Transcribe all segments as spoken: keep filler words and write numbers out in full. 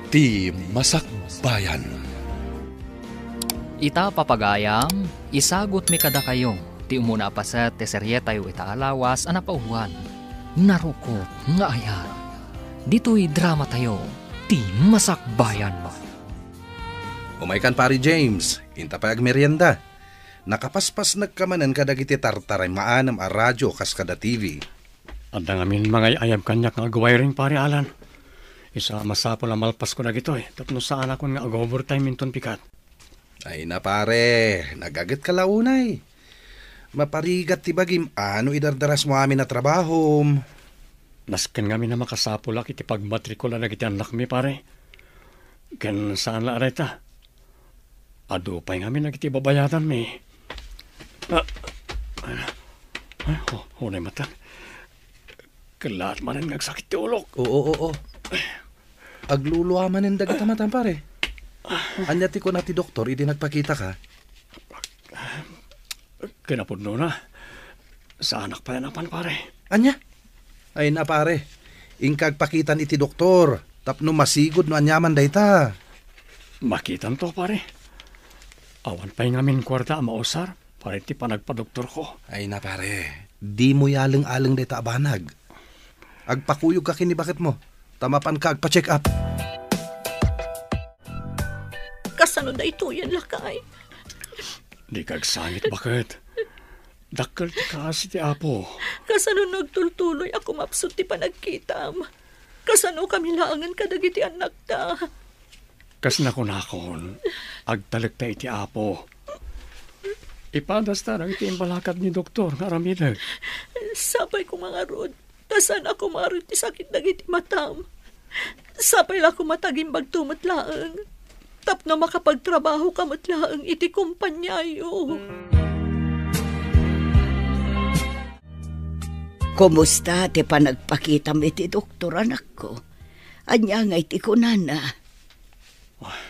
Ti Masakbayan. Ita, papagayam, isagutmi kadakayo ti umuna a paset ti serietayo ita a lawas a napauluan, Narukop nga Ayat. Ditoy dramatayo, Ti Masakbayan. Umaykan, Pare James, inta pay agmerienda. Nakapaspasnekka manen kadagiti tartaray maanem a radio kas kada T V. Adda ngamin mangay-ayab kaniak nga agwiring, Pare Alan. Isu a masapul a malpasko dagitoy tapno saanakon nga ag-overtime inton pikat. Ay na, pare, nagagetka la unay. Maparigat ti bagim a no idardarasmo amin a trabahom. Nasken ngamin a makasapulak iti pagmatrikula dagiti annakmi, pare. Ken saan la a dayta. Adu pay ngamin dagiti babayadanmi. Ah, ah, oh, unay matan. Kellaat manen nga agsakit ti ulok. Oo, oo. Aglulua manen dagita matam, pare. Ania ti kuna ti doktor idi nagpakitaka? Kinapudnona, saanak pay a napan, pare. Ania? Ay na, pare. Inka agpakitan iti doktor tapno masigud no aniaman dayta. Makitanto, pare. Awan pay ngamin kuarta a mausar para iti panagpadoktorko. Ay na, pare. Dimo yaleng-aleng dayta a banag. Agpakuyogka ken ni baketmo ta mapanka agpa-check up. Kasano daytoyen, lakay? Dika agsangit, baket. Dakkel ti kaasi ti Apo. Kasano nagtultuloy a kumapsut ti panagkitam? Kasano kami laengen kadagiti annakta? Kas nakunakon, agtalekta iti Apo. Ipadasta dagiti imbalakad ni doktor nga aramidek. Sapay koma ngarud, ta saan a kumaron ti sakit dagiti matam. Sapay la koma ta agimbagto met laeng, tapno makapagtrabahoka met laeng iti kompaniayo. Kumusta ti panagpakitam iti doktor, anakko? Ania ngay ti kunana? Ah,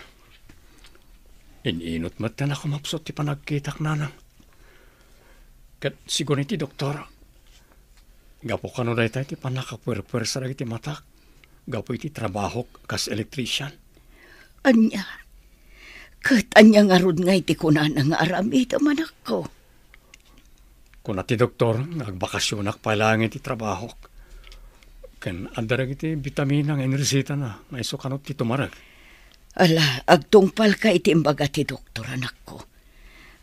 in-inut met a kumapsut ti panagkitak, nanang. Ket sigun iti doktor, gapu kano dayta ti pannakapuerpuersa dagiti matak gapu iti trabahok kas electrician. Ania? Ket ania ngarud ngay ti kunana nga aramidem, anakko? Kuna ti doktor nga agbakasionak pay laeng iti trabahok. Ken adda dagiti bitamina nga inresitana nga isu kano ti tumarek. Ala, agtungpalka iti imbaga ti doktor, anakko.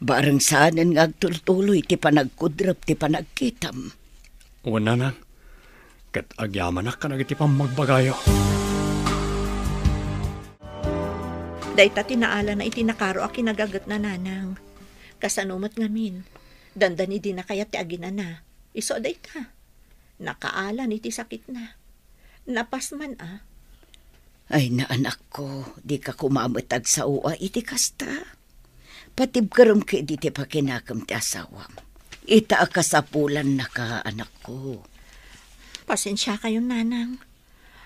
Bareng saanen nga agtultuloy ti panagkudrep ti panagkitam. Wen, nanang, ket agyamanak kadagiti pammagbagayo. Dayta ti naalana iti nakaro a kinagagetna, nanang. Kasano met ngamin, dandani dina kayat ti aginana. Isu a dayta. Nakaalan iti sakitna. Napas man a. Ay, na, anakko, dika koma met agsao iti kasta. Patibkerem ketdi ti pakinakem ti asawam. Ita a kasapulannaka, anakko. Pasensiakayon, nanang.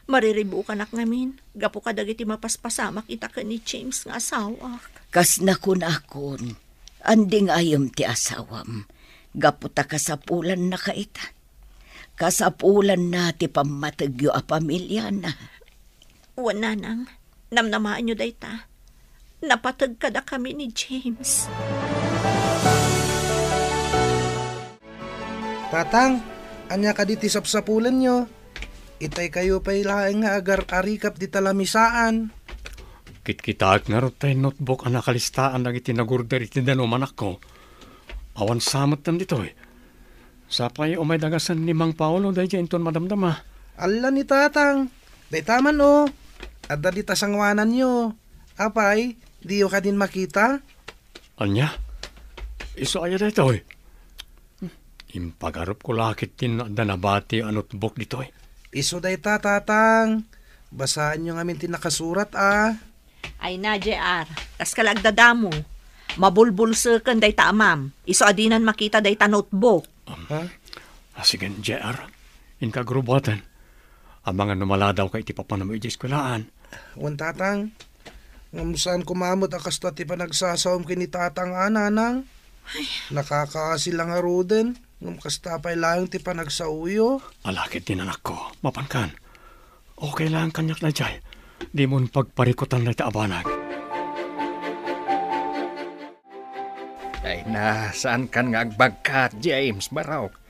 Mariribukanak ngamin gapu kadagiti mapaspasamak ita ken ni James nga asawak. Kas nakunakon, andingayem ti asawam gapu ta kasapulannaka ita. Kasapulanna ti pammategyo a pamiliana. Wen, nanang, namnamaenyo dayta. Napateg kadakami ni James. Tatang, ania kadi ti sapsapulenyo? Itaykayo pay laeng nga agar-arikap dita lamisaan. Kitkitaek ngarud tay notebook a nakalistaan dagiti nagorder iti danum, anakko. Awan sa metten ditoy. Sapay umay dagasen ni Mang Paolo daydiay inton madamdama. Alla ni Tatang. Dayta man, o. Adda dita sangoananyo. Apay, diyo kadin makita? Ania? Isu aya daytoy? Hmm, impagarupko la ketdin no adda nabati a notebook ditoy. Isu dayta, Tatang. Basaenyo ngamin ti nakasurat, a. Ay na, J R. Kaska la agdadamo. Mabulbulseken dayta amam. Isu a dinan makita dayta notebook. Um, Ha? Ah, sige, J R. Inka agrubuaten. Amangan no maladawka iti papanam idiay eskuelaan. Wen, Tatang. Ngem saan koma met a kasta ti panagsasaom ken ni Tatang a, Nanang. Ay. Nakakaasi la ngaruden. Ngem kasta pay laeng ti panagsaoyo. Ala ketdin, anakko. Mapankan. Okay lang kaniak daydiay. Dimon pagparikutan dayta a banag. Ay na, saankan nga agbagkat, James, Barok.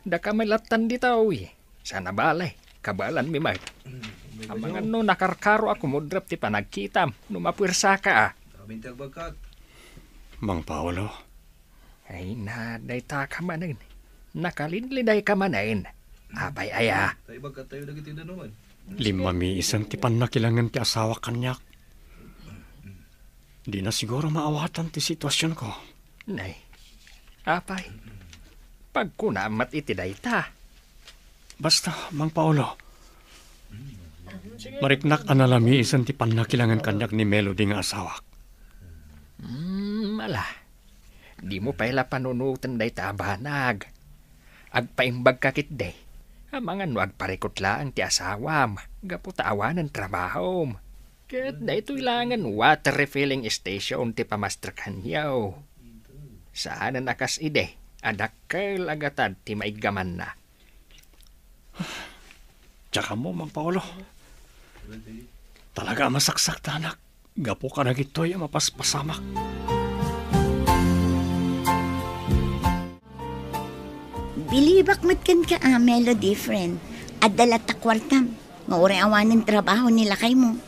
Daka met lattan ditoy. Saan a bale, kabaelanmi met. Amangan no nakarkaro a kumudrep ti panagkitam no mapuersaka a. Amin ti agbagkat. Mang Paolo. Ay na, dayta ka manen. Nakalidlidayka manen. Apay aya? Ta ibagkattayo dagiti danuman. Limmamiisen ti pannakilangen ti asawak kaniak. Dina siguro maawatan ti situasionko. Nay, apay, pagkunaam met iti dayta. Basta, Mang Paolo, mariknak a nalamiisen ti pannakilangen kaniak ni Melody nga asawak. Hmm, ala. Dimo pay la panunoten dayta a banag. Agpaimbagka ketdi. Amangan no agparikut laeng ti asawam gapu ta awanen trabahom. Ket daytoy laengen water refilling station ti pamastrekanyo. Saanen a kas idi a dakkel a gatad ti maiggamanna. Diak ammo, Mang Paolo. Talaga a masaksaktanak gapu kadagitoy a mapaspasamak. Bilibak met kenka a, Melody, friend. Adda latta kuartam, nga uray awanen trabaho ni lakaymo.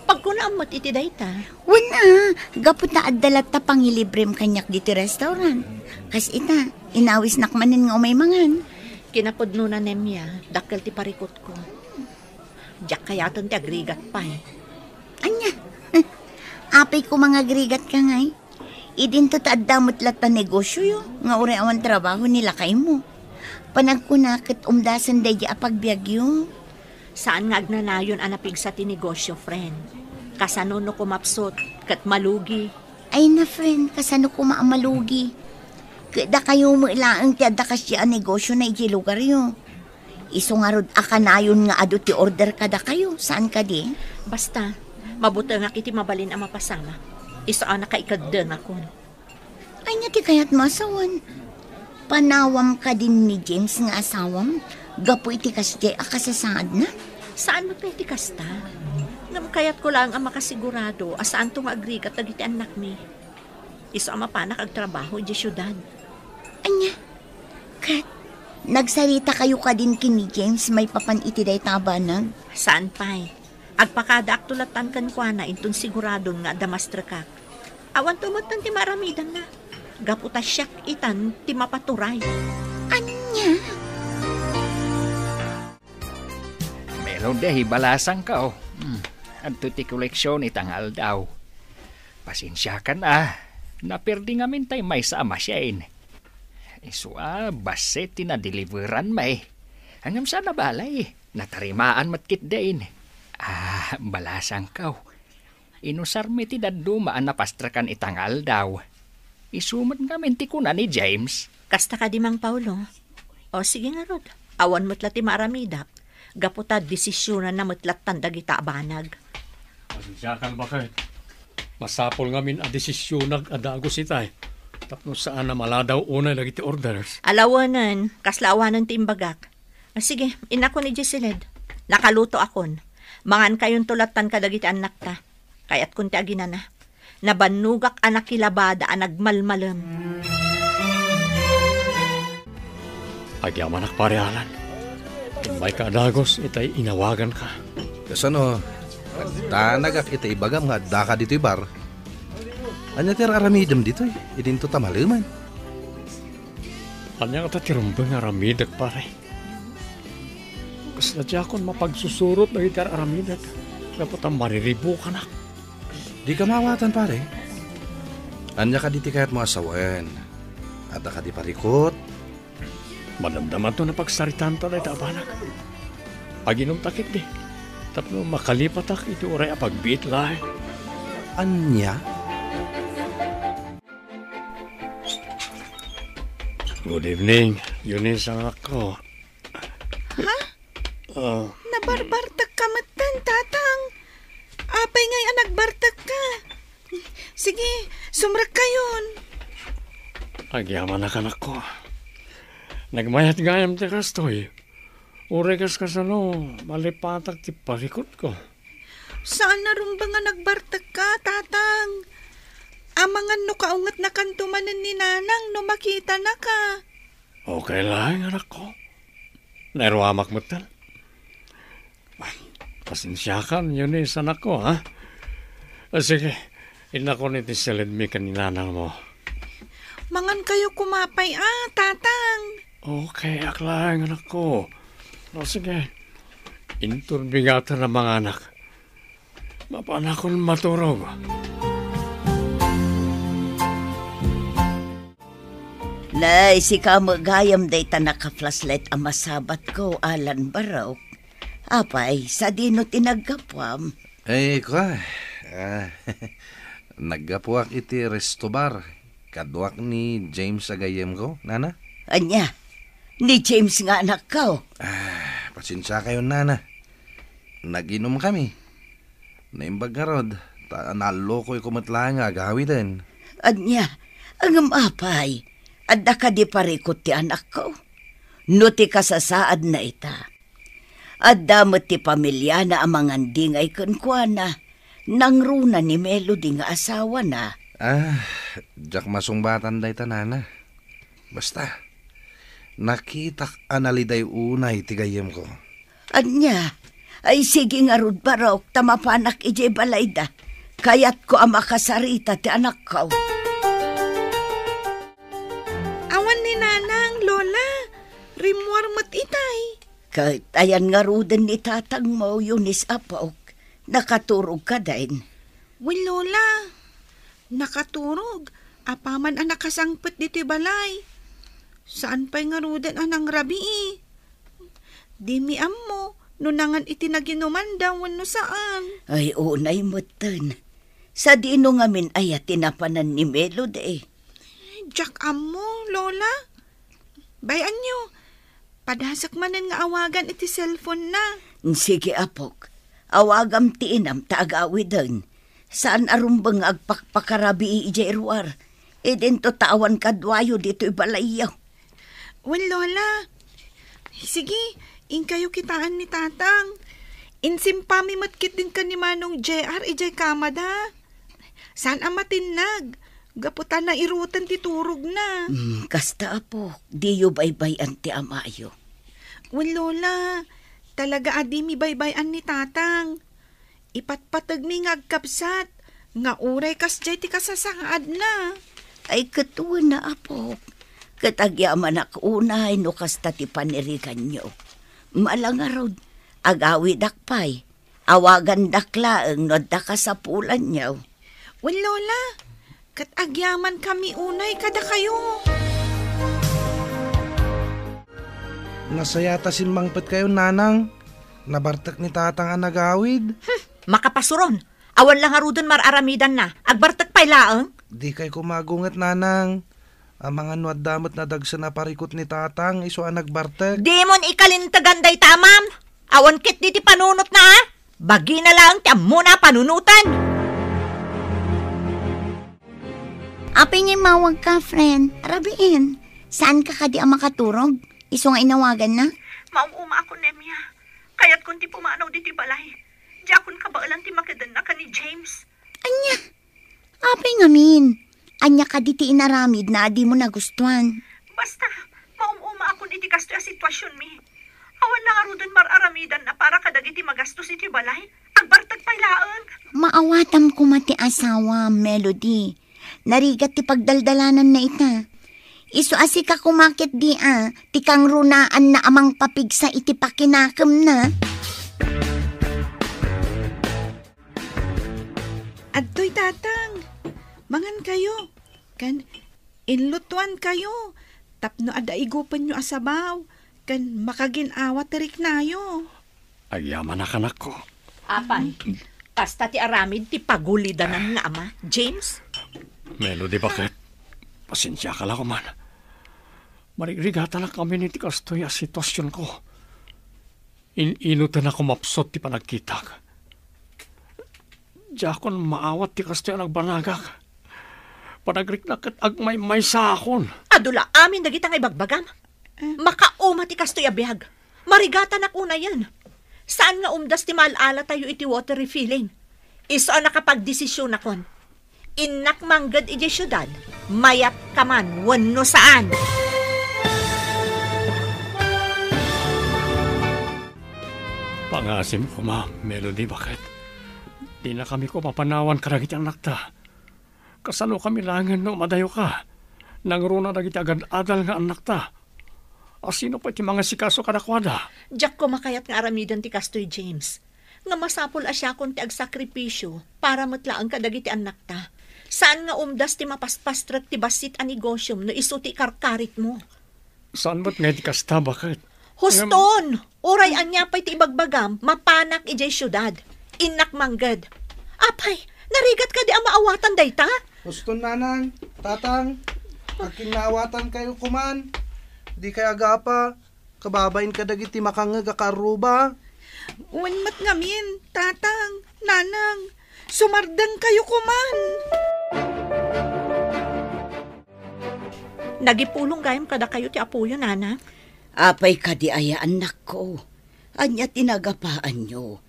Pagkunaam met iti dayta. Wen a, gapu ta adda latta pangilibrem kaniak ditoy restaurant. Kas ita, inawisnak manen nga umay mangan. Kinapudnona, Nemia, dakkel ti parikutko. Diak kayaten ti agrigat pay. Ania? Apay koma nga agrigatka ngay? Idinto ta adda met latta negosioyo nga uray awan trabaho ni lakaymo. Panagkuna ket umdasen daydi a pagbiagyo. Saan nga agnanayon a napigsa ti negosio, friend. Kasano no kumapsut ket malugi? Ay na, friend, kasano koma a malugi? Ket dakayo met laeng ti adda kasdiay a negosiona idiay lugaryo. Isu ngarud a kanayon nga adu ti order kadakayo, saan kadi? Basta, mabutengak iti mabalin a mapasamak. Isu a nakaikeddengakon. Ania ti kayatmo a sawen? Panawam kadin ni James nga asawam gapu iti kasdiay a kasasaadna? Saan met pay ti kasta. Ngem kayatko laeng a makasigurado a saanto nga agrigat dagiti annakmi. Isu a mapanak agtrabaho idiay siudad. Ania? Ket, nagsaritakayo kadin ken ni James maipapan iti dayta a banag? Saan pay. Agpakadaakto lattan kenkuana inton siguradon nga adda mastrekak. Awanto metten ti maaramidanna. Gapu ta siak itan ti mapaturay. Ania? Melody, balasangko. Hmm, adto ti koleksion ita nga aldaw. Pasensiakan a, naperdi ngamin tay maysa a masiain. Isu a, bassit ti nadeliveran may. Ngem saan a bale, natarimaan met ketdin. Ah, balasangko. Inusarmi ti dadduma a napastrekan ita nga aldaw. Isu met ngamin ti kuna ni James. Kasta kadi, Mang Paulo? O, sige ngarud. Awan met la ti maaramidak. Gapu ta desisionanna met lattan dagita a banag. Pasensiakan, baket. Masapul ngamin a desisionak a dagus itay. Tapno saan a maladaw unay dagiti orders. Alawenen, kasla awanen ti imbagak. Ah, sige, innakon idiay siled. Nakalutoakon. Mangankayonto lattan kadagiti annakta. Kayatkon ti aginana. Nabannogak a nakilabada a nagmalmalem. Agyamanak, Pare Alan. Immayka a dagus itay inawaganka. Kasano? Agdanagak iti ibagam nga addaka ditoy bar. Ania ti ar-aramidem ditoy? Idinto ta malemen. Ania ngata ti rumbeng nga aramidek, pare? Kasla diakon mapagsusurot dagiti ar-aramidek, gapu ta mariribukanak. Dika maawatan, pare. Ania kadi ti kayatmo a sawen? Adda kadi parikut? Madamdamanto no pagsaritaanta dayta a banag. Aginumta ketdi, tapno makalipatak iti uray a pagbiit laeng. Ania? Good evening, Eunice, anakko. Ha? Ah. Nabarbartekka metten, Tatang. Apay ngay a nagbartekka? Sige, sumrekkayon. Agyamanak, anakko. Nagmayat gayam ti kastoy. Uray kas kasano, malipatak ti parikutko. Saan a rumbeng a nagbartekka, Tatang. Amangan no kaungetnakanto manen ni Nanang no makitanaka. Okay laeng, anakko. Nairuamak metten. Pasensiakan, Eunice, anakko, ha? Ah, sige, innakon iti silidmi ken ni Nanangmo. Mangankayo koma pay, a, Tatang. Okay, ak laeng, anakko. O, sige. Inton bigaten a manganak, mapanakon maturog. Nay, sika met gayam dayta naka-flashlight a masabatko, Alan Barok. Apay, sadino ti naggapuam? Ay, kua, ah, naggapuak iti resto bar. Kaduak ni James a gayyemko, nana? Ania? Ni James nga anakko? Ah, pasensiakayon, nana. Nag-inumkami. Naimbag ngarud, ta naallokoyko met laeng nga agawiden. Ania? Ngem apay, adda kadi parikut ti anakko? No ti kasasaadna ita, adda met ti pamiliana a mangandingay kenkuana, nangruna ni Melody nga asawana. Ah, diak masungbatan dayta, nana. Basta, nakitak a naliday unay ti gayyemko. Ania? Ay, sige ngarud, Barok, ta mapanak idiay balayda. Kayatko a makasarita ti anakko. Awan ni Nanang, Lola. Rimmuar met itay. Ket ayan ngaruden ni tatangmo, Eunice, apok? Nakaturog kadin? Wen, Lola. Nakaturog. Apaman a nakasangpet ditoy balay. Saan pay ngaruden a nangrabii. Dimi ammo no nangan iti naginumanda wenno saan. Ay, unay metten. Sadino ngamin aya ti napanan ni Melody? Diak ammo, Lola. Bay-anyo, padasek manen nga awagan iti cellphone-na. Sige, apok. Awagam ti inam ta agawiden. Saan a rumbeng nga agpakpakarabii idiay ruar. Idinto ta awan kaduayo ditoy balayyo. Wen, Lola. Sige, inkayo kitaan ni Tatang. Insimpami met ketdin ken ni Manong J R idiay kamada. Saan a matinnag, gapu ta nairutan ti turogna. Hmm, kasta, apo, diyo baybay-an ti amayo. Wen, Lola, talaga a dimi baybay-an ni Tatang. Ipatpategmi nga agkabsat, nga uray kasdiay ti kasasaadna. Ay, ket wen a, apo. Ket agyamanak unay no kasta ti paniriganyo. Mala ngarud, agawidak pay. Awagandak laeng no adda kasapulanyo. Wen, Lola, ket agyamankami unay kadakayo. Nasayat a simmangpetkayo, Nanang. Nabartek ni Tatang a nagawid. Hmm, makapasuron. Awan la ngaruden mar-aramidanna. Agbartek pay laeng. Dikay koma agunget, Nanang. Amangan no adda met nadagsen a parikut ni Tatang, isu a nagbartek. Dimon ikalintegan dayta, ma'am. Awan ketdi ti panunotna, a? Bagina laeng ti ammona a panunoten. Apay nga immawagka, friend? Rabiin, saanka kadi a makaturog? Isu nga inawaganna? Maum-umaakon, Nemia. Kayatkon ti pumanaw ditoy balay. Diakon kabaelan ti makedenna ken ni James. Ania? Apay ngamin? Ania kadi ti inaramidna a dimo nagustuan? Basta, maum-umaakon iti kastoy a situasionmi. Awan la ngaruden mar-aramidanna para kadagiti magastos iti balay. Agbartek pay laeng. Maawatam koma ti asawam, Melody. Narigat ti pagdaldalananna ita. Isu a sika koma ketdi a, ti kangrunaanna a mangpapigsa iti pakinakemna. Adtoy, Tatang. Mangankayo. Ken inlutoankayo tapno adda igupenyo a sabaw ken makagin-awa ti riknayo. Agyamanak, anakko. Apay, kasta ti aramid ti pagulidanan nga ama, James? Melody, baket? Pasensiaka la koman. Marigrigatanak amin iti kastoy a situasionko. In-inutenak a mapsut ti panagkitak. Diakon maawat ti kastoy a nagbanagak. Panagriknak ket agmaymaysaakon. Adu la amin dagita nga ibagbagam. Eh. Makauma ti kastoy a biag. Marigatanak unayen. Saan nga umdas ti maal-alatayo iti water refilling? Isu a nakapagdesisyonakon. Innak mangged idiay siudad, mayat ka man wenno saan. Pangasim koma, Melody, baket? Dinakami koma panawan kadagiti annakta. Kasanokami laengen no madayoka? Nangruna dagiti agad-adal nga annakta. A, sino pay ti mangasikaso kadakuada? Diak koma kayat nga aramiden ti kastoy, James. Nga masapul a siakon ti agsakripisio para met laeng kadagiti annakta. Saan nga umdas ti mapaspastrek ti bassit a negosiom no isu ti ikarkaritmo. Saan met nga iti kasta, baket? Huston! Uray ania pay ti ibagbagam, mapanak idiay siudad. Innak mangged. Apay, narigat kadi a maawatan dayta? Huston, nanang, tatang, agkinnawatan kayo kuman. Di kay agapa, kababain kadagiti makangngeg a kaarruba. Wen met ngamin, tatang, nanang, sumardeng kayo kuman. Nagipulong gayam kadakayo ti apoyo, nana. Apay kadi aya, annakko? Ania ti nagapaanyo?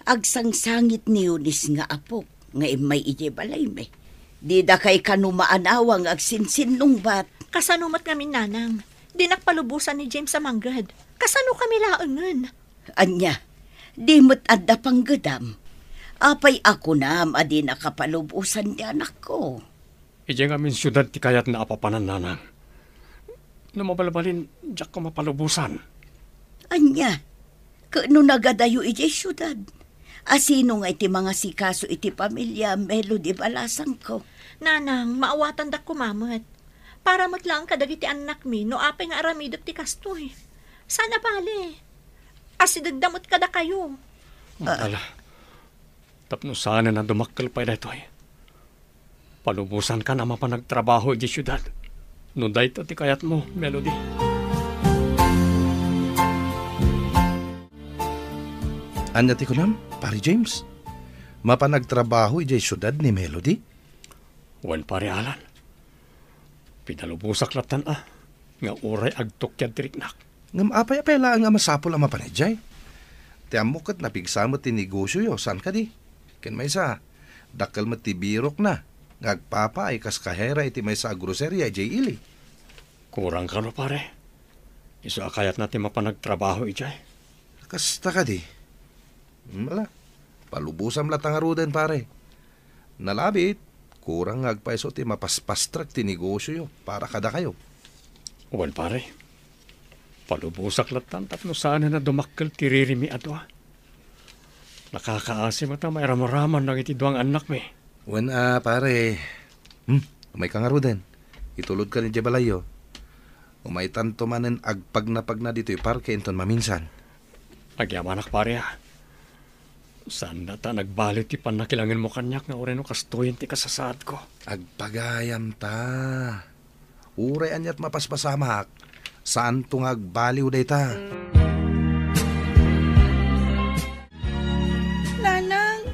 Agsangsangit ni Eunice nga apok nga immay idiay balaymi. Dida kay kano maanawa nga agsinsinnungbat. Kasano met ngamin, nanang? Dinak palubosan ni James a mangged. Kasano kami laengen? Ania, di met adda panggedam? Apay a kunam a dinaka palubosan ni anakko? Idiay ngamin siudad ti kayatna a papanan, nanang. No mabalbalin, diak koma palubosan. Ania? Ket no nagadayo idiay siudad, a sino nga iti mangasikaso iti pamilia Melody Balasangko? Nanang, maawatandak koma met. Para met laeng kadagiti annakmi no apay nga aramidek ti kastoy. Saan a bale. Asidegda met kadakayo. Ah. Ala, tapno saanen a dumakkel pay daytoy. Palubosankan a mapan agtrabaho idiay siudad. No dayta ti kayatmo, Melody. Ania ti kunam, Pare James? Mapan agtrabaho idiay siudad ni Melody? Wen, Pare Alan. Pinalubosak lattan a, nga uray agtukiad ti riknak. Ngem apay a pay laeng a masapul a mapan idiay? Ti ammok ket napigsa met ti negosioyo, saan kadi? Ken maysa, dakkel met ti birokna nga agpapaay kas kahera iti maysa a groceria idiay ili. Kurang kano, pare? Isu a kayatna ti mapan agtrabaho idiay. Kasta kadi? Hmm, ala, palubosam latta ngaruden, pare. Nalabit, kurang nga agpayso ti mapaspastrek ti negosioyo para kadakayo. Wen, pare. Palubosak lattan tapno saanen a dumakkel ti ririmi a dua. Nakakaasi met a mairamraman dagiti dua nga annakmi. Wen a, pare. Hmm, umayka ngaruden. Itulodkan idiay balayyo. Umaytanto manen agpagnapagna ditoy parke inton maminsan. Agyamanak, pare, a. Saan dayta a nagbaliw ti pannakilangenmo kaniak nga uray no kastoyen ti kasasaadko. Agpagayam ta. Uray aniat mapaspasamak, saanto nga agbaliw dayta. Nanang,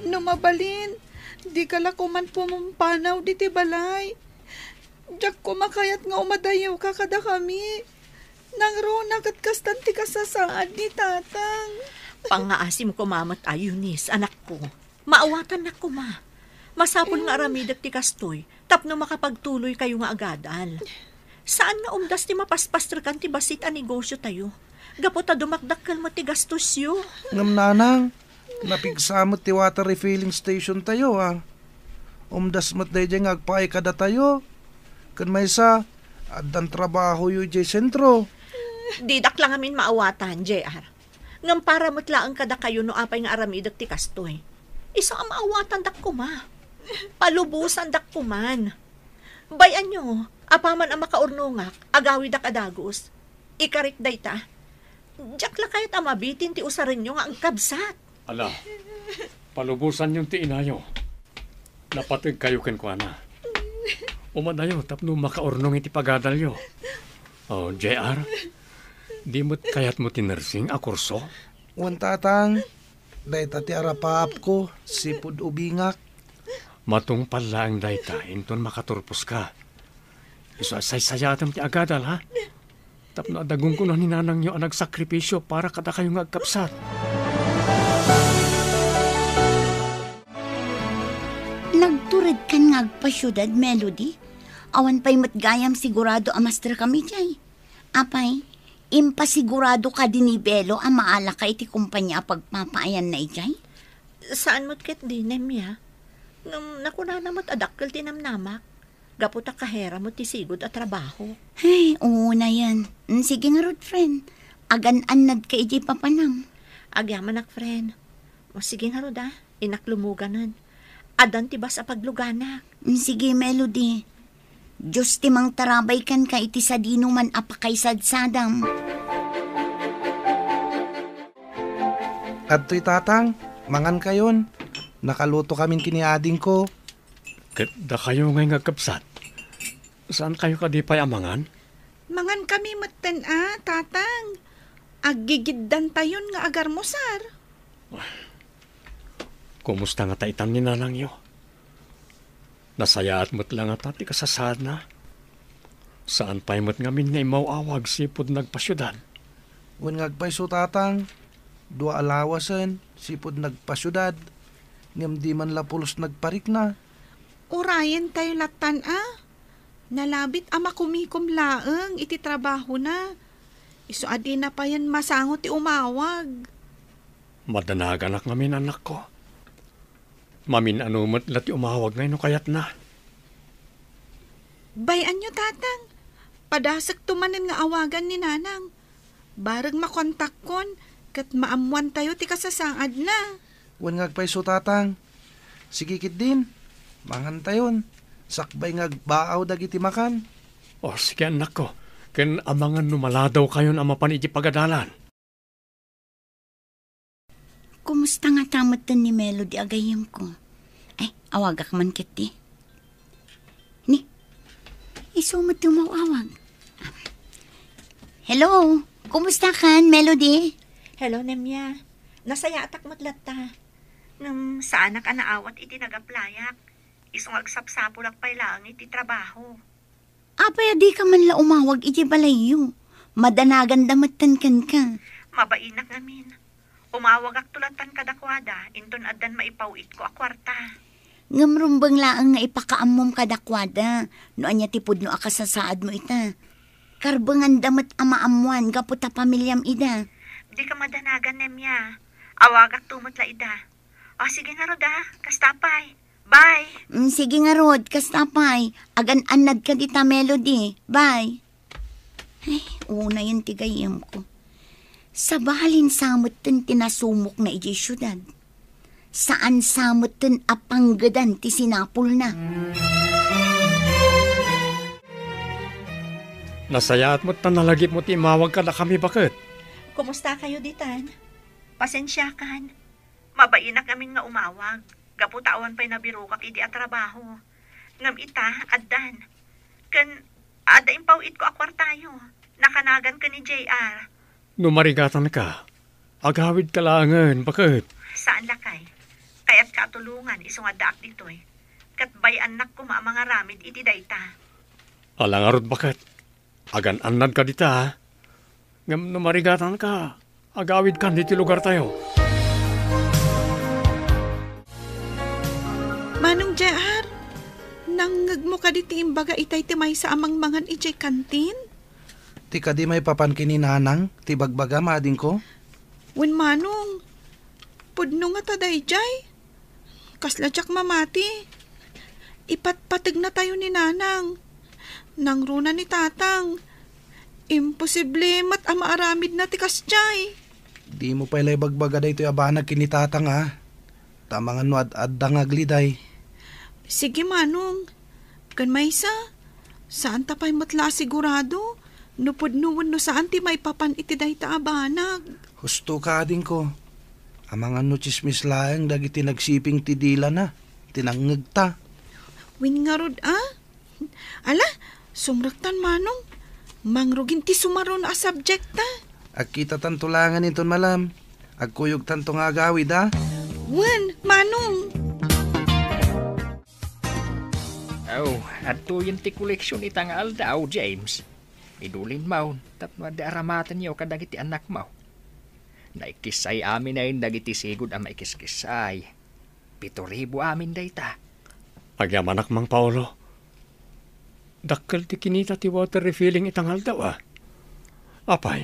no mabalin, dika la koman pumampanaw diti balay. Diak koma kayat nga umadayewka kadakami. Nangruna ket kastan ti kasasaad ni tatang. Pangngaasim koma met a, Eunice, anakko. Maawatannak koma. Masapul nga aramidek ti kastoy tapno makapagtuloykayo nga agadal. Saan nga umdas ti mapaspastrekan ti bassit a negosiotayo gapu ta dumakdakkel met ti gastosyo. Ngem, nanang, napigsa met ti water refilling stationtayo, a. Umdas met daydiay nga agpaay kadatayo. Ken maysa, addan trabahoyo idiay sentro. Didak la ngamin maawatan, J R. Ngem para met laeng kadakayo no apay nga aramidek ti kastoy. Isu a maawatandak koma. Palubosandak koman. Bay-anyo, apaman a makaurnongak, agawidak a dagus. Ikarik dayta. Diak la kayat a mabitin ti usarenyo nga agkabsat. Ala, palubosanyon ti inayo. Napategkayo kenkuana. Umadayo tapno makaurnong iti pagadalyo. Oh, J R, di met kayatmo ti nursing a kurso? Wen, tatang, dayta ti arapaapko, sipud ubingak. Matungpal laeng dayta inton makaturposka. Isu a saysayaatem ti agadal, ha? Tapno adda gunggonan ni nanangyo a nagsakripisio para kadakayo nga agkabsat. Nagturedkan nga agpasiudad, Melody? Awan pay met gayam sigurado a masterkam idiay. Apay, impasigurado kadi ni Belo a maalaka iti kompania a pagpapaayanna idiay? Saan met ketdi, Nemia. Ngem nakunana met a dakkel ti namnamak, gapu ta kahera met ti sigud a trabaho. Ay, unayen. Mm, sige ngarud, friend. Agan-annadka idiay papanam. Agyamanak, friend. O, sige ngarud, a. Innak lumuganen. Addan ti bas a pagluganak. Mm, sige, Melody. Dios ti mangtarabay kenka iti sadinoman a pakaisadsadam. Adtoy, Tatang, mangankayon. Nakalutokamin ken ni adingko. Ket dakayo ngay nga agkabsat, saankayo kadi pay a mangan? Mangankami metten a, Tatang. Aggigiddantayon nga agarmusar. Kumusta ngata itan ni nanangyo? Nasayaat met la ngata ti kasasaadna? Saan pay met ngamin nga immaw-awag sipud nagpasiudad? Wen nga agpayso, Tatang. Dua a lawasen sipud nagpasiudad, ngem di man la pulos nagparikna. Urayentayo lattan a. Nalabit a makumikom laeng iti trabahona. Isu a dina payen masango ti umawag. Madanaganak ngamin, anakko. Mamin-ano met la ti umawag ngay no kayatna. Bay-anyo, Tatang. Padasekto manen nga awagan ni Nanang. Bareng makontakkon ket maammoantayo ti kasasaadna. Wen nga agpayso, Tatang. Sige ketdin, mangantayon. Sakbay nga agbaaw dagiti makan. O, sige, annakko. Ken amangan no maladawkayon a mapan iti pagadalan. Kumusta ngata metten ni Melody a gayyemko? Ay, awagak man ketdi. Ni, isu met ti umaw-awag. Hello, kumusta kan, Melody? Hello, Nemia. Nasayaatak met latta. Ngem saanak a naawat iti nagaplayak. Isu nga agsapsapulak pay laeng iti trabaho. Apay a dika man la umawag iti balayyo? Madanaganda metten kenka. Mabainak ngamin. Umawagakto lattan kadakuada, inton addan maipaw-itko a kuarta. Ngem rumbeng laeng nga ipakaammom kadakuada no ania ti pudno a kasasaadmo ita. Karbenganda met a maammoan gapu ta pamiliam ida. Dika madanagan, Nemia. Awagakto met la ida. O, sige ngarud, a. Kasta pay. Bye. Mm, sige ngarud, kasta pay. Agan-annadka dita, Melody. Bye. Ay, unayen ti gayyemko. Sabalin sa metten ti nasumokna idiay siudad. Saan sa metten a panggedan ti sinapulna. Nasayaat met ta nalagipmo ti imawag kadakami, baket. Kumusta kayo ditan? Pasensiakan. Mabainak ngamin nga umawag, gapu ta awan pay nabirokak idi a trabaho. Ngem ita, addan. Ken adda impaw-itko a kuartayo. Nakanagan ken ni J R. No marigatanka, agawidka laengen, baket. Saan lakay. Kayatka a tulongan isu nga addaak ditoy. Ket bay-annak koma a mangaramid iti dayta. Ala ngarud, baket. Agan-annadka dita, a. Ngem no marigatanka, agawidkan iti lugartayo. Manong J R, nangngegmo kadi ti imbaga itay ti maysa a mangmangan idiay kantin? Ti kadi maipapan ken ni Nanang ti bagbagam, adingko? Wen, Manong, pudno ngata daydiay. Kasla diak mamati. Ipatpategnatayo ni Nanang. Nangruna ni Tatang. Imposible met a maaramidna ti kasdiay. Dimo pay la ibagbaga daytoy a banag ken ni Tatang, a. Ta amangan no ad-adda nga agliday. Sige, Manong. Ken maysa, saanta pay met la a sigurado no pudno wenno saan ti maipapan iti dayta a banag. Husto ka, adingko. Amangan no tsismis laeng dagiti nagsiping ti dilana, ti nangngegta. Wen ngarud, a? Ala, sumrektan, Manong. Mangrugin ti sumaruno a subjectta. Agkitatanto laengen inton malam. Agkuyogtanto nga agawid, a? Wen, Manong. Oh, adtoyen ti koleksion ita nga aldaw, James. Idulin mo tapno adda aramatenyo kadagiti annakmo. Naikissay aminen dagiti sigud a maikiskissay. Pito ribu amin dayta. Agyamanak, Mang Paolo. Dakkel ti kinita ti water refilling ita nga aldaw, a. Apay,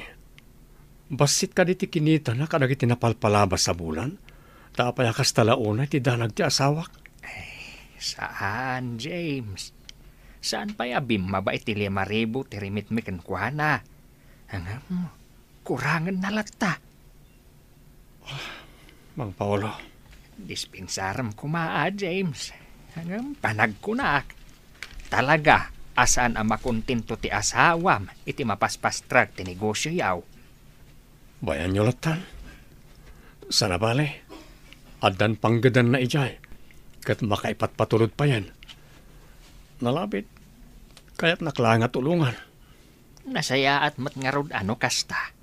bassit kadi ti kinitana kadagiti napalpalabas a bulan? Ta apay a kasta la unay ti danag ti asawak? Ay, saan, James. Saan pay a bimmaba iti lima ribu ti remitmi kenkuana. Ngem, kurangenna latta. Mang Paolo. Dispensarem koma, a, James. Ngem panagkunak, talaga a saan a makontento ti asawam iti mapaspastrag ti negosioyo. Bayanyo lattan. Sana bale, addan panggedanna idiay, ket makaipatpatulod payen. Nalabit, kayatnak laeng a tulongan. Nasayaat met ngarud a no kasta.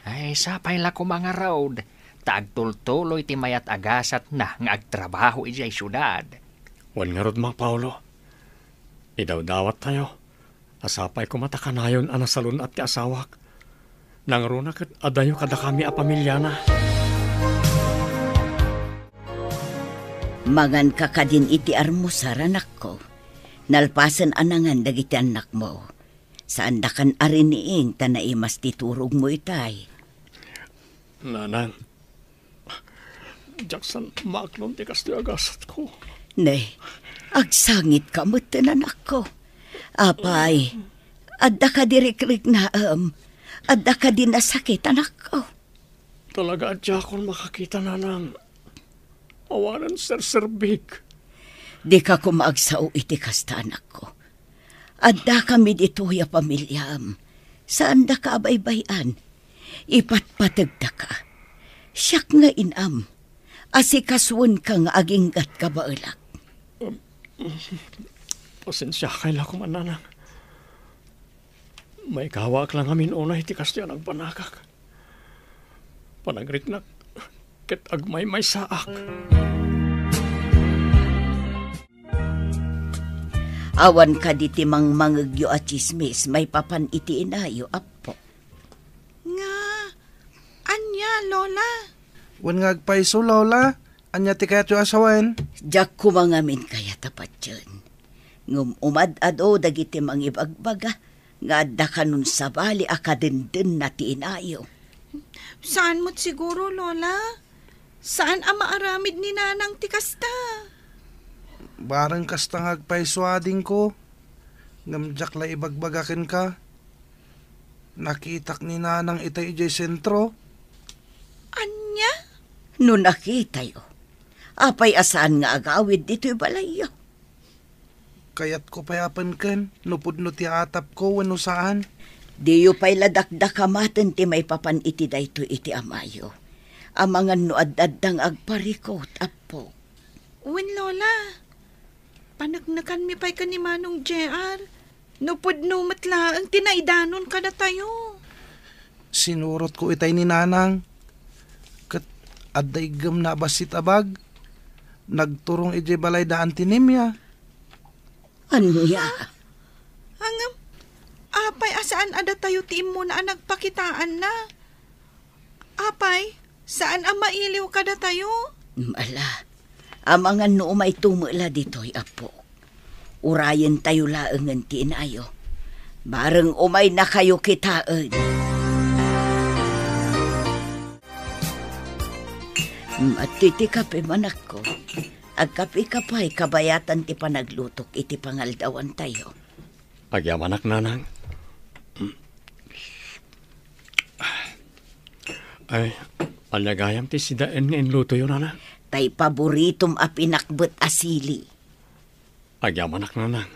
Ay, sapay la koma ngarud, ta agtultuloy ti mayat a gasatna nga agtrabaho idiay siudad. Wen ngarud, Mang Paolo, idawdawattayo a sapay koma ta kanayon a nasalun-at ti asawak. Nangruna ket adayo kadakami a pamiliana. Manganka kadin iti armusar, anakko. Nalpasen a nangan dagiti annakmo. Saandakan a riniing ta naimas ti turogmo itay. Nanang, diak saan maaklon ti kastoy a gasatko. Ne, agsangitka metten, anakko. Apay, adda kadi rikriknaem? Adda kadi nasakit, anakko? Talaga a diakon makakita, nanang. Awanen serserbik. Dika koma agsao iti kasta, anakko. Addakami ditoy a pamiliam. Saandaka a baybay-an. Ipatpategdaka. Siak nga inam. Asikasuenka nga aginggat kabaelak. Pasensiakay la koma, nanang. Maikawaak la ngamin unay ti kastoy a nagbanagak. Panagriknak ket agmaymaysaak. Awan kadi ti mangmangegyo a tsismis maipapan iti inayo, Apo? Nga, ania, Lola? Wen nga agpayso, Lola. Ania ti kayatyo a sawen? Diak koma ngamin kayat a patien. Ngem umad-ado dagiti mangibagbaga nga adda kanon sabali a kadendenna ti inayo. Saan met siguro, Lola. Saan a maaramid ni Nanang ti kasta. Bareng kasta nga agpayso, adingko. Ngem diak la ibagbaga kenka. Nakitak ni Nanang itay idiay sentro. Ania? No nakitayo, apay a saan nga agawid ditoy balayyo? Kayatko pay a penken no pudno ti atapko wenno saan. Diyo pay la dakdakamaten ti maipapan iti daytoy iti amayo. Amangan no ad-adda nga agparikut, Apo. Wen, Lola. Paneknekanmi pay ken ni Manong J R. No pudno met laeng ti naidanon kadatayo. Sinurotko itay ni Nanang. Ket adda iggemna a bassit a bag. Nagturong idiay balay da Anti Nemia. Ania? Ngem, apay a saan a datayo ti immuna a nagpakitaanna? Apay, saan a mailiw kadatayo? Ala, amangan no umayto met la ditoy, Apo. Urayentayo laengen ti inayo. Bareng umaynakayo kitaen. Mati ti kape, manakko. Agkapeka pay kabayatan ti panaglutok iti pangaldawantayo. Agyamanak, Nanang. Ay, ania gayam ti sidaen nga inlutoyo, Nanang? Tay paboritom a pinakbet a sili. Agyamanak, Nanang.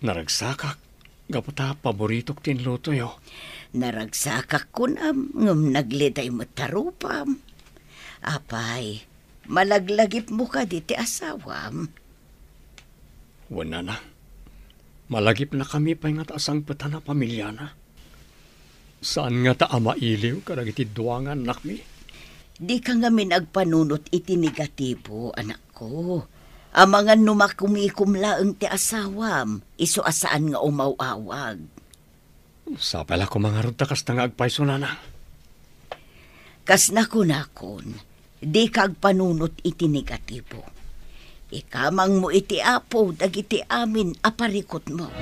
Naragsakak gapu ta paboritok ti inlutoyo. Naragsakak kunam, ngem nagliday met ta rupam. Apay, malaglagipmo kadi ti asawam? Wen, Nanang, malagipnakami pay ngata a sangpetan a pamiliana. Saan ngata a mailiw kadagiti dua nga annakmi? Dika ngamin agpanunot iti negatibo, anakko. Amangan no makumikom laeng ti asawam, isu a saan nga umaw-awag. Sapay la koma ngarud ta kasta nga agpayso, Nanang. Kas nakunakon, dika agpanunot iti negatibo. Ikamangmo iti Apo dagiti amin a parikutmo.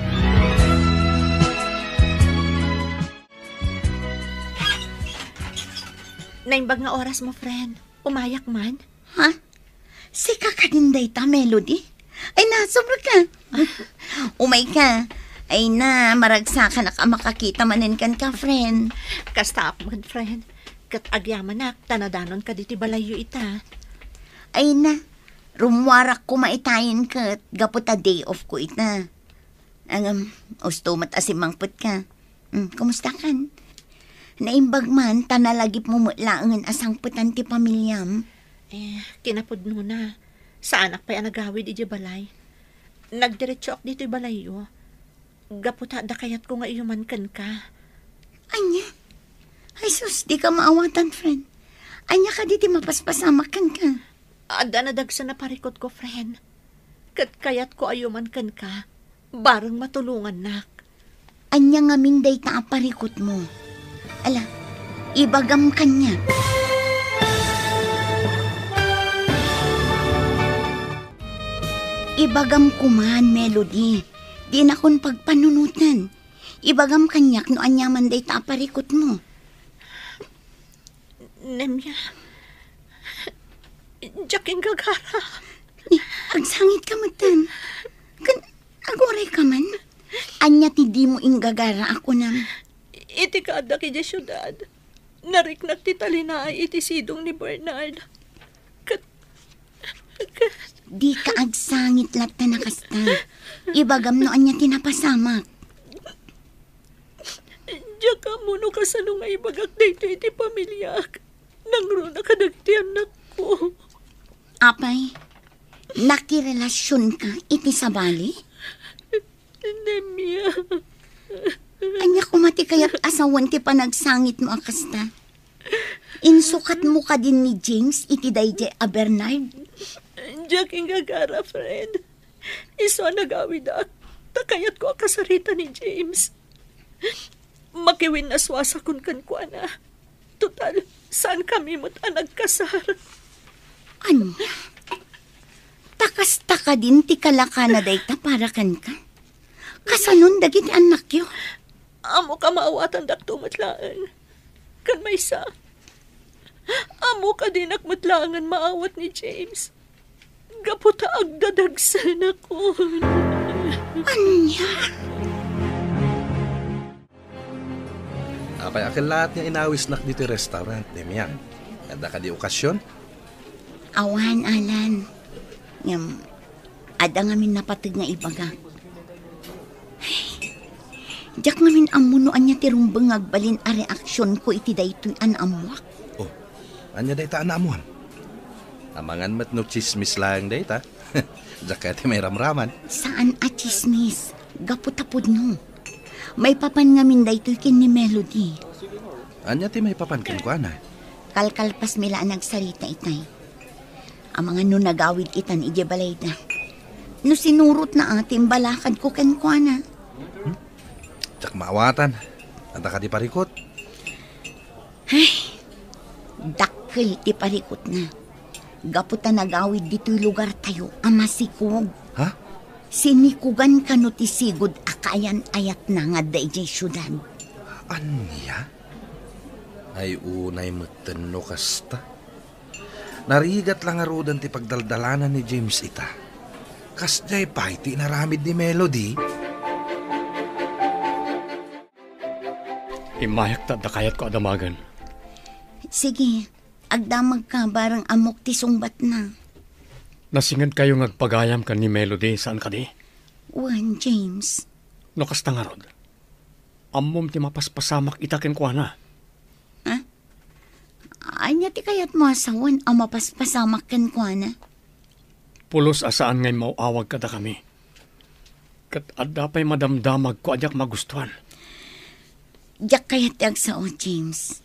Naimbag nga orasmo, friend. Umayak man. Ha? Sika kadin dayta, Melody? Ay na, sobra ka. Umay ka. Ay na, maragsakanak a makakita manen kenka, friend. Kasta man, friend. Ket agyamanak, ta nadanonka ditoy balayyo ita. Ay na, rummuarak koma itayen ket gapu ta day off ko ita. Ngem, usto met a simmangpetka. Hmm, kumusta kan? Naimbag man, ta nalagipmo met laengen a sangpetan ti pamiliam. Eh, kinapudnona, saanak pay a nagawid idiay balay. Nagdiretsoak ditoy balayyo. Gapu ta adda kayatko nga iyuman kenka. Ania? Ay sus, dika maawatan, friend. Ania kadi ti mapaspasamak kenka? Adda nadagsen a parikutko, friend. Ket kayatko a iyuman kenka, bareng matulongannak. Ania ngamin dayta a parikutmo? Ala, ibagam kaniak. Ibagam koman, Melody. Dinakon pagpanunoten. Ibagam kaniak no aniaman dayta a parikutmo. Nemia, diak inggagara. Ni, agsangit ka metten. Ken aguray ka man. Ania ti dimo inggagara a kunam? Iti kaaddak idiay siudad, nariknak ti talinaay iti sidong ni Bernard. Ket, ket Dika agsangit latta a kasta. Ibagam no ania ti napasamak. Diak ammo no kasano nga ibagak daytoy iti pamiliak. Nangruna kadagiti annakko. Apay, nakirelasionka iti sabali? Nemia. Ania koma ti kayat a sawen ti panagsangitmo a kasta? Insukatmo kadin ni James iti daydiay a Bernard? Diak inggagara, friend. Isu a nagawidak, ta kayatko a kasarita ni James. Makiwinnasuasakon kenkuana. Total, saankami met a nagkasar. Ania? Ta kasta kadin ti kalakana dayta para kenka? Kasanon dagiti annakyo? Ammok a maawatandakto met laeng. Ken maysa, ammok a dinak met laengen maawat ni James. Gapu ta agdadagsenakon. Ania? Apay a kellaat nga inawisnak ditoy restaurant, Demian? Adda kadi okasion? Awan, Alan. Ngem, adda ngamin napateg nga ibagak. Diak ngamin ammo no ania ti rumbeng nga agbalin a reaksionko iti daytoy a naammoak. Oh, ania dayta a naammoam? Amangan met no tsismis laeng dayta. Diak kayat ti mairamraman. Saan a tsismis. Gapu ta pudno. Maipapan ngamin daytoy ken ni Melody. Ania ti maipapan kenkuana? Kalkalpasmi la a nagsarita itay. Amangan no nagawid itan idiay balayda. No sinurotna a ti imbalakadko kenkuana. Hmm? Diak maawatan. Adda kadi parikut? Ay, dakkel ti parikutna. Gapu ta nagawid ditoy lugartayo a masikog. Ha? Sinikugan kano ti sigud a kaayan-ayatna nga adda idiay siudad. Ania? Ay, unay metten no kasta. Narigat la ngaruden ti pagdaldalanan ni James ita. Kasdiay pay ti inaramid ni Melody? Immayak ta adda kayatko a damagen. Sige, agdamagka bareng ammok ti sungbatna. Nasingedkayo nga agpagayam ken ni Melody, saan kadi? Wen, James. No kasta ngarud, ammom ti mapaspasamak ita kenkuana. Ha? Ania ti kayatmo a sawen a mapaspasamak kenkuana? Pulos a saan nga immaw-awag kadakami. Ket adda pay madamdamagko a diak magustuan. Diak kayat ti agsao, James.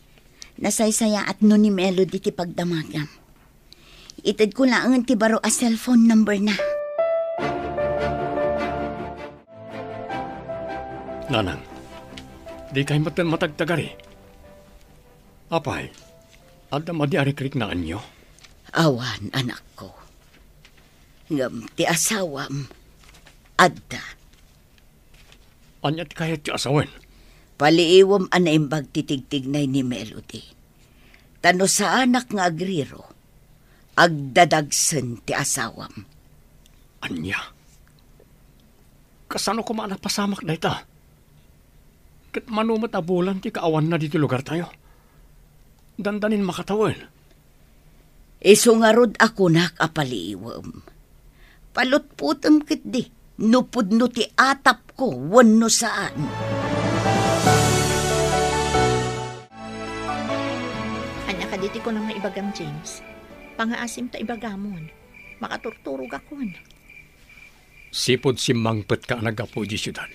Nasaysayaat no ni Melody ti pagdamagam. Itedko laengen ti baro a cellphone number na. Nanang, dikay metten matagtagari. Apay, adda madi a rikriknaanyo? Awan, anakko. Ngem ti asawam, adda. Ania ti kayatyo a sawen? Paliiwem a naimbag ti tigtignay ni Melody. Ta no saanak nga agriro, agdadagsen ti asawam. Ania? Kasano koma a napasamak dayta? Ket mano met a bulan ti kaawanna ditoy lugartayo? Dandanin makatawen. Isu ngarud a kunak a paliiwem. Palutpotem ketdi no pudno ti atapko wenno saan. Ania kadi ti kunam nga ibagam, James? Pangaasim ta ibagamon. Makaturturogakon. Sipud simmangpetka a naggapu idiay siudad,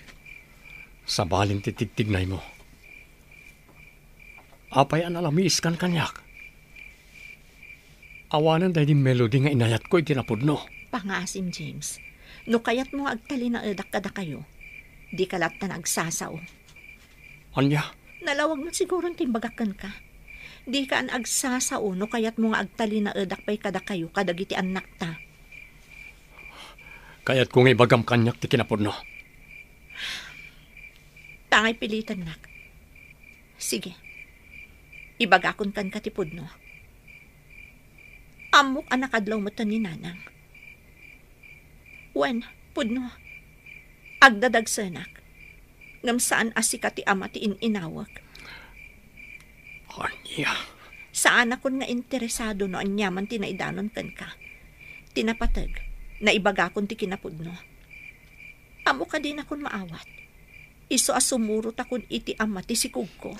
sabali ti tigtignaymo. Apay a nalamiiskan kaniak? Awanen daydi Melody nga inayatko iti napudno. Pangaasim, James. No kayatmo nga agtalinaedak kadakayo, dika latta nga agsasao. Ania? Nalawag met siguron ti imbagak kenka. Dika agsasao no kayatmo nga agtalinaedak pay kadakayo kadagiti annakta. Kayatko nga ibagam kaniak ti kinapudno. Tangay pilitennak. Sige. Ibagakon kenka ti pudno. Ammok a nakadlaw metten ni Nanang. Wen, pudno. Agdadagsenak. Ngem saan a sika ti ama ti in-inawek. Ania? Saanakon nga interesado no aniaman ti naidanon kenka. Ti napateg, naibagakon ti kinapudno. Ammok a dinakon maawat. Isu a sumurotakon iti ama ti sikogko.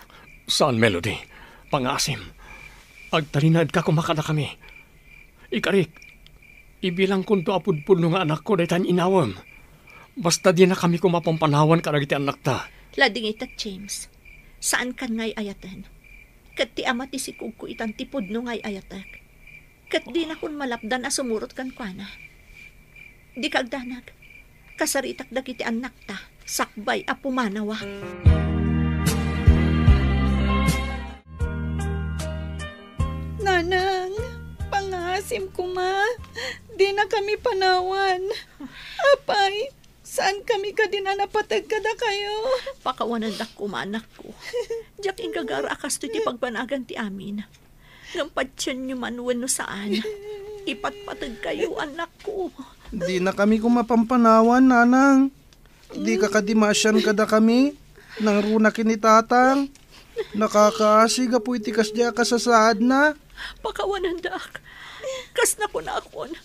Saan, Melody. Pangaasim. Agtalinaedka koma kadakami. Ikarik, ibilangkonto a pudpudno nga anakko dayta nga inawem. Basta dinakami koma pampanawan kadagiti annakta. Ladingitek, James. Saankan nga ay-ayaten. Ket ti ama ti sikogko itan ti pudno nga ay-ayatek. Ket dinakon malapdan a sumurot kenkuana. Dika agdanag. Kasaritak dagiti annakta, sakbay a pumanawa. Nanang, pangaasim koma. Dinakami panawan. Apay, saankami kadin a napateg kadakayo? Pakawanendak koma, anakko. Diak inggagara a kastoy ti pagbanagan ti amin. Ngem patienyo man wenno saan, ipatpategkayo, anakko. Dinakami koma pampanawan, Nanang. Dika kadi maasian kadakami? Nangruna ken ni Tatang. Nakakaasi gapu iti kasdiay a kasasaadna. Pakawanendak. Kas nakunakon,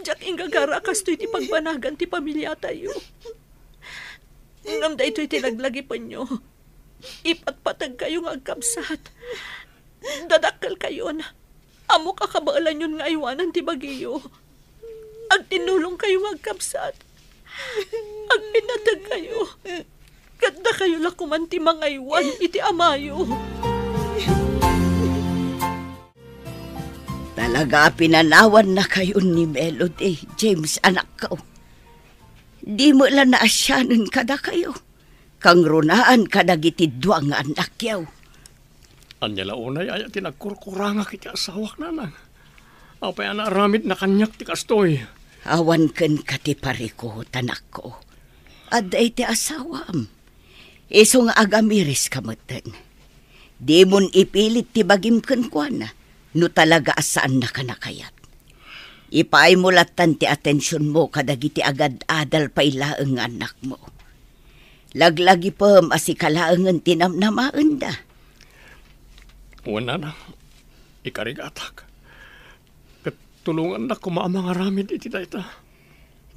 diak inggagara a kastoy ti pagbanagan ti pamiliatayo. Ngem daytoy ti laglagipenyo. Ipatpategkayo nga agkabsat. Dadakkelkayon. Ammok a kabaelanyon nga aywanan ti bagiyo. Agtinnulongkayo nga agkabsat. Agpinnategkayo. Ket dakayo la koman ti mangaywan iti amayo. Talaga a pinanawannakayon ni Melody, James, anakko. Di met la naasianen kadakayo. Kangrunaan kadagiti dua nga annakyo. Ania la unay aya ti nagkurkurangak iti asawak, Nanang? Apay a naaramidna kaniak ti kastoy? Awan kenka ti parikut, anakko. Adda iti asawam. Isu nga agamiriska metten. Dimon ipilit ti bagim kenkuana no talaga a saannaka nakayat. Ipaaymo lattan ti atensionmo kadagiti agad-adal pay laeng nga annakmo. Laglagipem a sika laengen ti namnamaenda. Wen, Nanang, ikarigatak. Ket tulongannak koma a mangaramid iti dayta.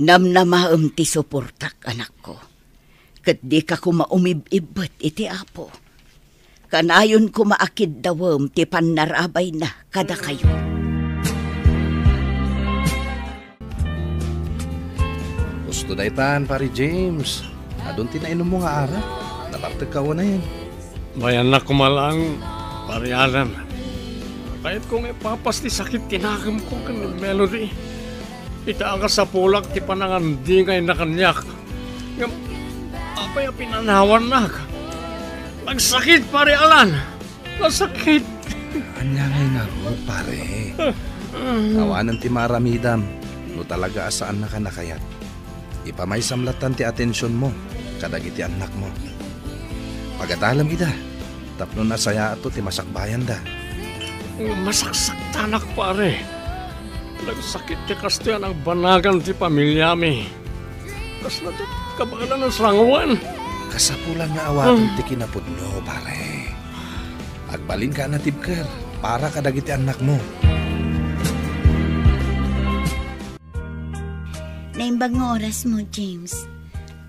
Namnamaem ti suportak, anakko. Ket dika koma umib-ibbet iti Apo. Kanayon koma a kiddawem ti pannarabayna kadakayo. Husto daytan, Pari James. Adun ti nainummo nga arak. Nabartekka unayen. Bayannak koma laeng, Pari Alan. Kayatko nga ipapas ti sakit ti nakemko ken ni Melody. Ita a kasapulak ti panangandingayna kaniak. Ngem apay a pinanawannak? Nagsakit, Pari Alan. Nasakit. Ania ngay ngarud, pare? Awanen ti maaramidam. No talaga a saannaka a kayat, ipamaysam lattan ti atensionmo kadagiti annakmo. Pagatalem ida tapno nasayaatto ti masakbayanda. Masaksaktanak, pare. Nagsakit ti kastoy a nagbanagan ti familiami. Kasla ti kabaelan a sanguan. Kasapulan nga awaten ti kinapudno, pare. Agbalinka a natibker para kadagiti annakmo. Naimbag nga orasmo, James.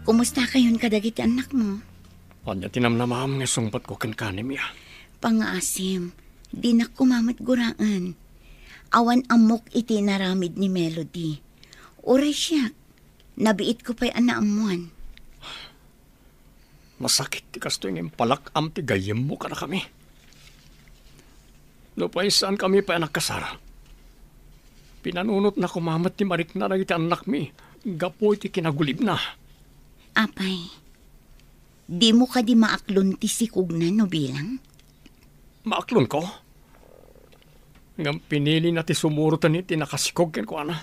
Kumustakayon kadagiti annakmo? Ania ti namnamam nga sungbatko kenka, Nemia? Pangngaasim, dinak koma met guraen. Awan ammok iti inaramid ni Melody. Uray siak, nabiitko pay a naammuan. Masakit ti kastoy nga impalak-am ti gayyemmo kadakami. Nupay saankami pay a nagkasar, pinanunotna koma met ti marikna dagiti annakmi gapu iti kinagulibna. Apay, dimo kadi maaklon ti sikogna no bilang? Maaklonko? Ngem pinilina ti sumuroten iti nakasikog kenkuana.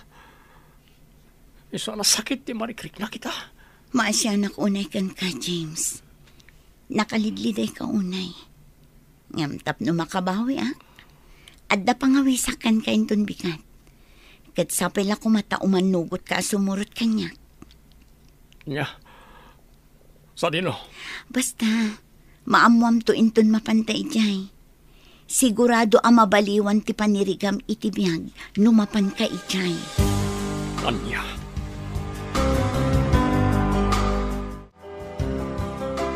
Isu a nasakit ti marikriknak ita. Maasianak unay kenka, James. Nakalidlidayka unay. Ngem tapno makabawiak, adda pangawisak kenka inton bigat. Ket sapay la koma ta umannugotka a sumurot kaniak. Nya, sadino? Basta, maammoamto inton mapanta idiay. Sigurado a mabaliwan ti panirigam iti biag no mapanka idiay. Ania?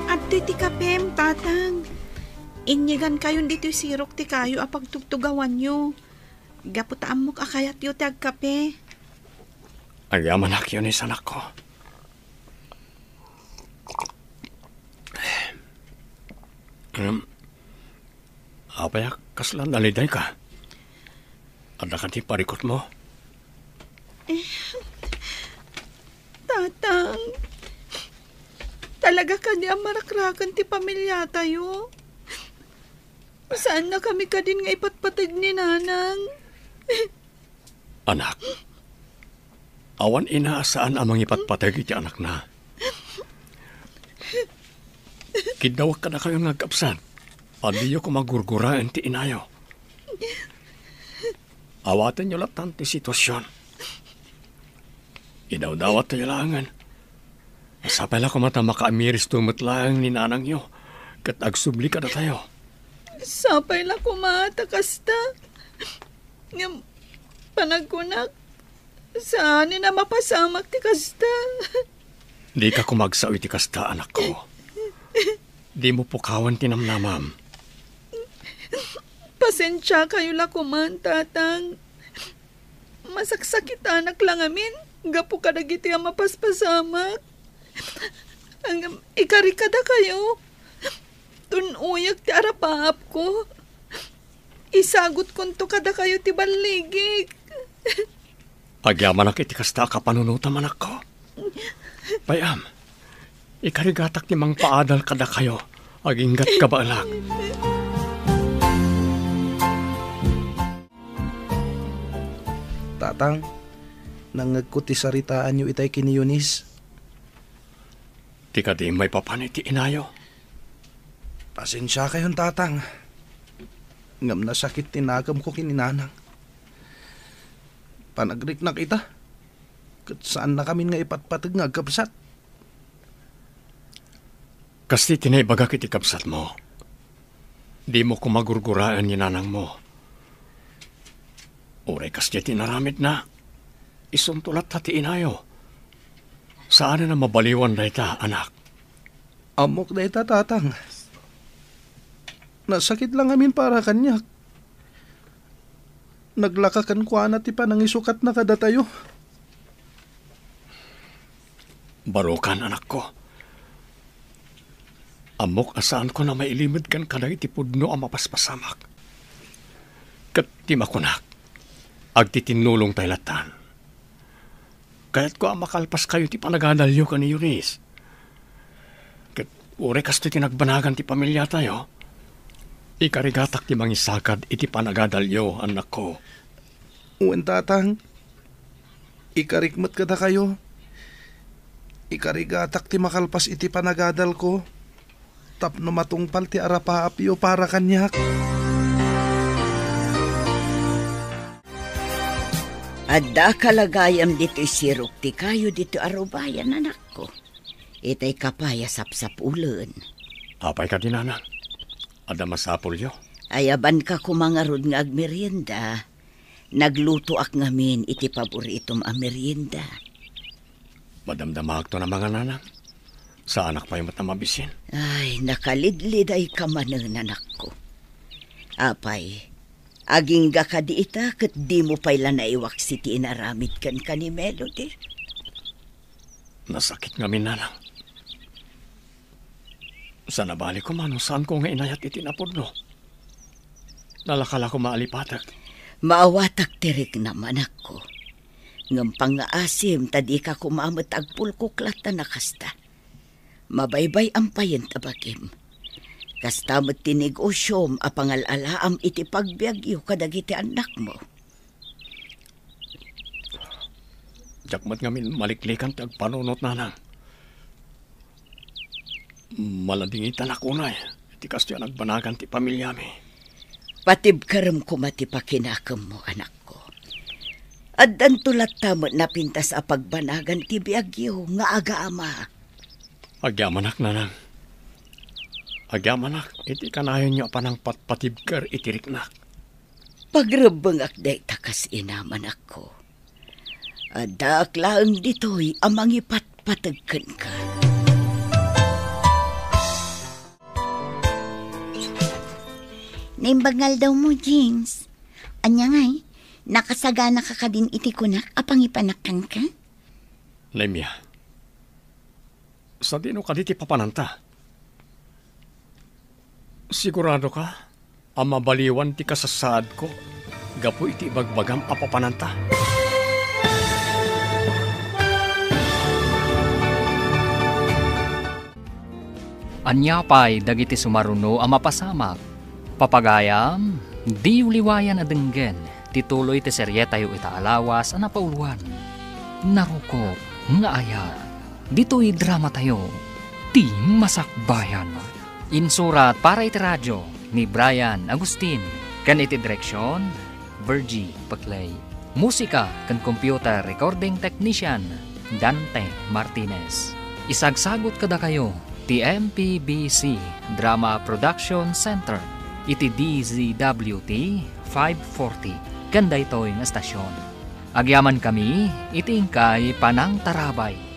Adtoy ti kapem, Tatang. Inyegankayon ditoy sirok ti kayo a pagtugtugawanyo. Gapu ta ammok a kayatyo ti agkape. Agyamanak, Eunice, anakko. Ngem, apay a kasla nalidayka? Adda kadi parikutmo? Eh, Tatang, talaga kadi a marakraken ti pamiliatayo? Saannakami kadin nga ipatpateg ni Nanang? Anak, awan ina a saan a mangipatpateg iti anakna. Kiddawek kadakayo nga agkabsat, a diyo koma gurguraen ti inayo. Awatenyo lattan ti situasion. Idawdawattayo laengen. Sapay la koma ta makaamiristo met laeng ni nanangyo ket agsubli kadatayo. Sapay la koma ta kasta. Ngem panagkunak, saanen a mapasamak ti kasta. Dika koma agsao iti kasta, anakko. Dimo pukawen ti namnamam. Pasensiakayo la koman, Tatang. Masaksakitanak la ngamin gapu kadagiti a mapaspasamak. Ngem ikari kadakayo, tun-oyek ti arapaapko. Isagutkonto kadakayo ti balligik. Agyamanak iti kasta a kapanunotam, anakko. Pay-am, ikarigatak ti mangpaadal kadakayo, aginggat kabaelak. Tatang, nangngegko ti saritaanyo itay ken ni Eunice. Ti kadi maipapan iti inayo. Pasensiakayon, Tatang. Ngem nasakit ti nakemko ken ni Nanang. Panagriknak ita, ket saannakamin nga ipatpateg nga agkabsat. Kasta ti naibagak iti kabsatmo. Dimo koma gurguraen ni nanangmo. Uray kasta ti inaramidna, isunto latta ti inayo. Saanen a mabaliwan dayta, anak. Ammok dayta, Tatang. Nasakit la ngamin para kaniak. Naglaka kenkuana ti panangisukatna kadatayo. Barukan, anakko. Ammok a saanko a mailimed ken kadagiti pudno a mapaspasamak. Ket ti makunak, agtitinnulongtay lattan. Kayatko a makalpaskayo ti panagadalyo ken ni Eunice. Ket uray kastoy ti nagbanagan ti pamiliatayo, ikarigatak ti mangisagad iti panagadalyo, annakko. Wen, Tatang. Ikarik met kadakayo. Ikarigatak ti makalpas iti panagadalko tapno matungpal ti arapaapyo para kaniak. Adda kalagayam ditoy sirok ti kayo ditoy arubayan, anakko. Itay kapay a sapsapulen. Apay kadi, nanang? Adda masapulyo? Ayabanka koma ngarud nga agmerienda. Naglutoak ngamin iti paboritom a merienda. Madamdamaakto a mangan, nanang. Saanak pay met a mabisin. Ay, nakalidlidayka manen, anakko. Apay, agingga kadi ita ket dimo pay la naiwaksi ti inaramid kenka ni Melody? Nasakit ngamin, nanang. Saan a bali koma no saanko nga inayat iti napudno. Nalaka la koma a lipatek. Maawatak ti riknam, anakko. Ngem pangngaasim ta dika koma met agpulkuklat a nakasta. Mabaybay-am payen ta bagim. Kasta met ti negosiom a pangal-alaam iti pagbiagyo kadagiti annakmo. Diak met ngamin maliklikan ti agpanunot, nanang. Maladingitanak unay iti kastoy a nagbanagan ti pamiliami. Patibkerem koma ti pakinakemmo, anakko. Addanto latta met napintas a pagbanagan ti biagyo nga agama. Agyamanak, nanang. Agyamanak iti kanayonyo a panangpatpatibker iti riknak. Pagrebbengak dayta kas inam, anakko. Addaak laeng ditoy a mangipatpateg kenka. Naimbag nga aldawmo, James. Ania ngay, nakasaganaka kadin iti kunak a pangipanak kenka? Naimia, sadino kadi ti papananta? Siguradoka a mabaliwan ti kasasaadko gapu iti ibagbagam a papananta? Ania pay dagiti sumaruno a mapasamak? Papagayam, diyo liwayan a denggen ti tuloy ti serietayo ita a lawas a napauluan, Narukop nga Ayat. Ditoy dramatayo, Ti Masakbayan. Insurat para iti radio ni Brian Agustin, ken iti direksion, Virgie Paclay. Musika ken computer recording technician, Dante Martinez. Isagsagut kadakayo ti M P B C Drama Production Center iti D Z W T five forty ken daytoy nga estasion. Agyamankami iti inkay panangtarabay.